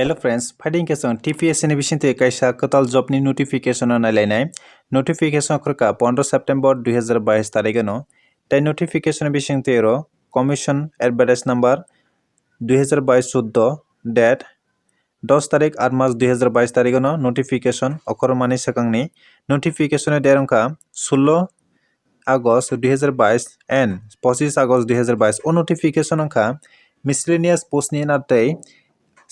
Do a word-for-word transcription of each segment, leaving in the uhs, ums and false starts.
Hello friends, phaidi hwnkhe chwng T P S C ni bisingtwi kaisa kwtal job ni notification no nailainai. Notification okhorkha pondro September dui hazar bais tarikh ano. Tei notification ni bisingtwi oro commission advertise number dui hazar bais choddo, date dos tarikh, aat mas dui hazar bais tarikh ano notification okhormani swkangni. Notification ni date wngkha sullo August dui hazar bais and pochis August dui hazar bais. O notification wngkha miscellaneous post ni under tei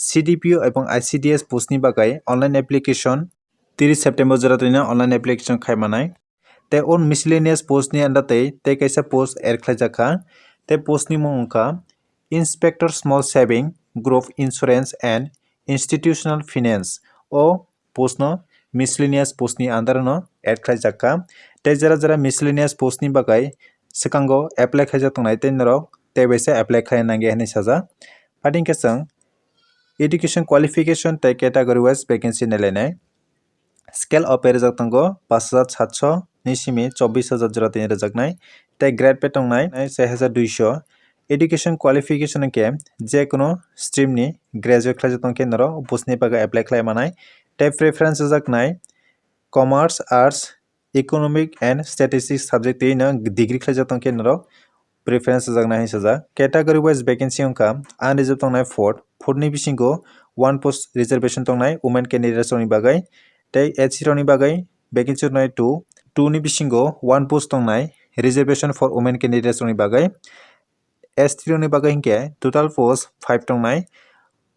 C D P O ebong I C D S post ni bagwi online application. Tris September jora twino online application khai manai. Tei o miscellaneous post ni under tei tei kaisa post add khlaijakha. Tei post ni mung wngkha Inspector Small Saving, Group Insurance and Institutional Finance. O post no miscellaneous post ni under no add khlaijakha. Tei jera jera miscellaneous post ni bagwi swkango apply khlaijak tongnai tei norok tei baisa apply khlai nangya hinwi sajak. Phaidi hwnkhe chwng education qualification tei category wise vacancy nailainai. Scale of pay rijak tongo pash hajar satso ni simi chobbish hajar jora tini rijaknai, tei grade pay tongnai char hajar duiso. Education qualification hwnkhe je kono stream ni graduate khlaijak tongkhe norok post ni bagwi apply khlai manai, tei preference rijaknai commerce, arts, economic and statistics subject twi no degree khlaijak tongkhe norok preference rijaknai hinwi sajak. Category wise vacancy wngkha unreserved tongnai four, four ni bisingo one post reservation tongnai women candidates rokni bagwi, tei S C rokni bagwi vacancy tongnai two, two ni bisingo one post tongnai reservation for women candidates rokni bagwi. S T rokni bagwi hinkhe total post five tongnai,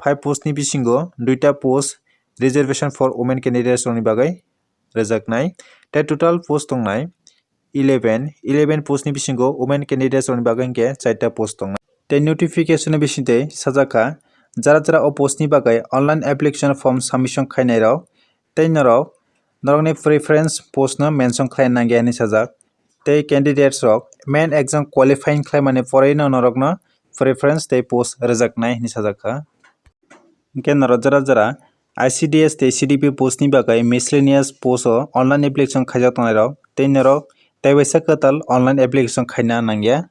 five post ni bisingo duita post reservation for women candidates rokni bagwi rijaknai, tei total post tongnai eleven, eleven post ni bisingo women candidates rokni bagwi hinkhe charta post tongnai. Tei notification ni bisingtwi sajakha, jara jara o post ni bagwi online application form submission khainai rok tei norok norokni preference post no mention khlai nangya hinwi sajak. Tei candidates rok main exam qualifying khlaimani pore no norokno preference tei post rijaknai hinwi sajakha. Hinkhe norok jora jora I C D S tei C D P post ni bagwi miscellaneous post o online application khaijak tongnai rok tei norok tei waisa kwtal online application khaina nangya.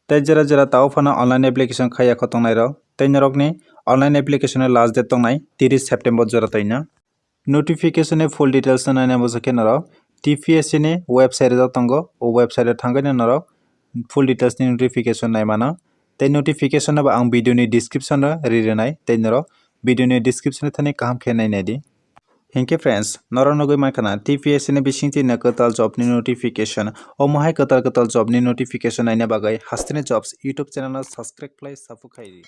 Tei jora jora tao phano online application khaiya kho tongnai rok tei norokni online application ni last date tongnai tris September jora twino. Notification ni full details no naina muchung khe norok T P S C ni website rijak tongo, o website o thangwi no norok full details ni notification nai mano. Tei notification no bo ang video ni description o ri rwnai, tei norok video ni description o thani kaham khe nai nai di. Hinkhe friends, norok nugwi mankha na T P S C ni bisingtwi no kwtal job ni notification. Omo hai kwtal kwtal job ni notification naina bagwi Hasteni Jobs YouTube channel no subscribe khlai support khai di.